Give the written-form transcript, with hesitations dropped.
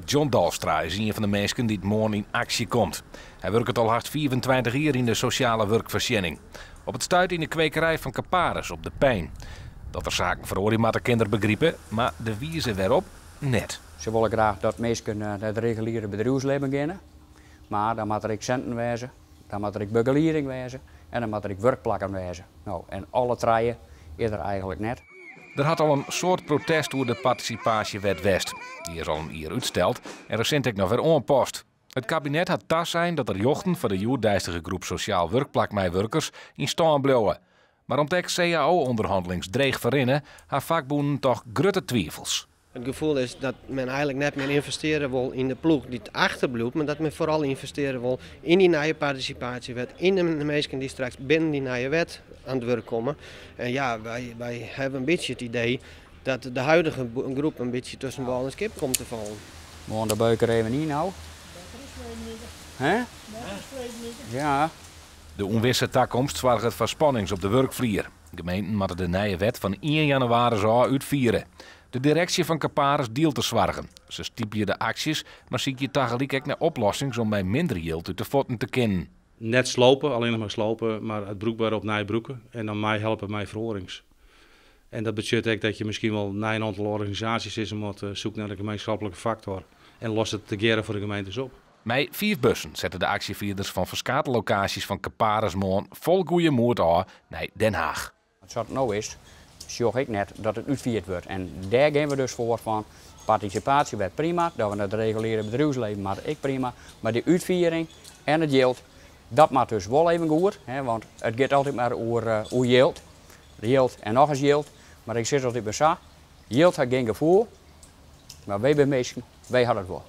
John Dalstra is ien fan de minsken dy't moarn yn aksje komt. Hy wurket al hast 25 jier yn de sosjale wurkfoarsjenning. Op it stuit yn de kwekerij fan Caparis op De Pein. Dat der saken feroarje moatte kin er begripe, mar de wize wêrop net. Se wolle graach dat minsken nei it reguliere bedriuwslibben geane, mar dan moat der ek sinten wêze, dan moat der ek begelieding wêze en dan moat der ek wurkplakken wêze. No, en alle trije is der eigentlik net. Der hat al in soad protest oer de partisipaasjewet west. Dy is al in jier útsteld en resint ek noch wer oanpast. It kabinet hat tasein dat de rjochten foar de hjoeddeistige groep sosjaal wurkplakmeiwurkers yn stân bliuwe. Mar om't ek CAO-ûnderhannelings dreech ferrinne, ha fakbûnen toch grutte twivels. Het gefoel is dat men eigenlijk net mear ynvestearje wol yn de ploech dy't achterbliuwt, mar dat men foaral ynvestearje wol yn dy nije partisipaasjewet, yn de minsken dy't straks binnen dy nije wet oan it wurk komme. En ja, wy hawwe in bytsje it idee dat de huidige groep in bytsje tusken wâl en skip komt te fallen. Moarn de beuker even yn no. Hè? Ja. De ûnwisse takomst soarget foar spannings op de wurkflier. Gemeenten moatte de nije wet fan ien jannewaris ôf útfiere. De direksje fan Caparis dielt de soargen. Se stypje de aksjes, mar sykje tagelyk ek nei oplossings om mei minder jild út de fuotten te kinnen. Net slope, allinnich mar slope, mar it brûkbere opnij brûke en dan meihelpe mei feroarings. En dat betsjut ek dat je miskien wol nei in oantal organisaasjes sizze moatte, soek nei de gemeenschappelijke factor en los it tegearre foar de gemeentes op. Mei fiif bussen sette de aksjefierders fan ferskate lokaasjes fan Caparis moarn fol goede moed ôf nei Den Haag. Sa't it no is, sjoch ik net dat it útfierd wurdt. En dêr gean we dus foar fan partisipaasjewet prima, dat we nei it reguliere bedriuwslibben moatte ek prima, mar dy útfiering en it jild, dat moat dus wol even goed, hè, want it giet altyd mar oer jild, jild en noch ris jild, mar ik sis altyd mar sa, jild hat gjin gefoel, mar wy binne minsken, wy ha dat wol.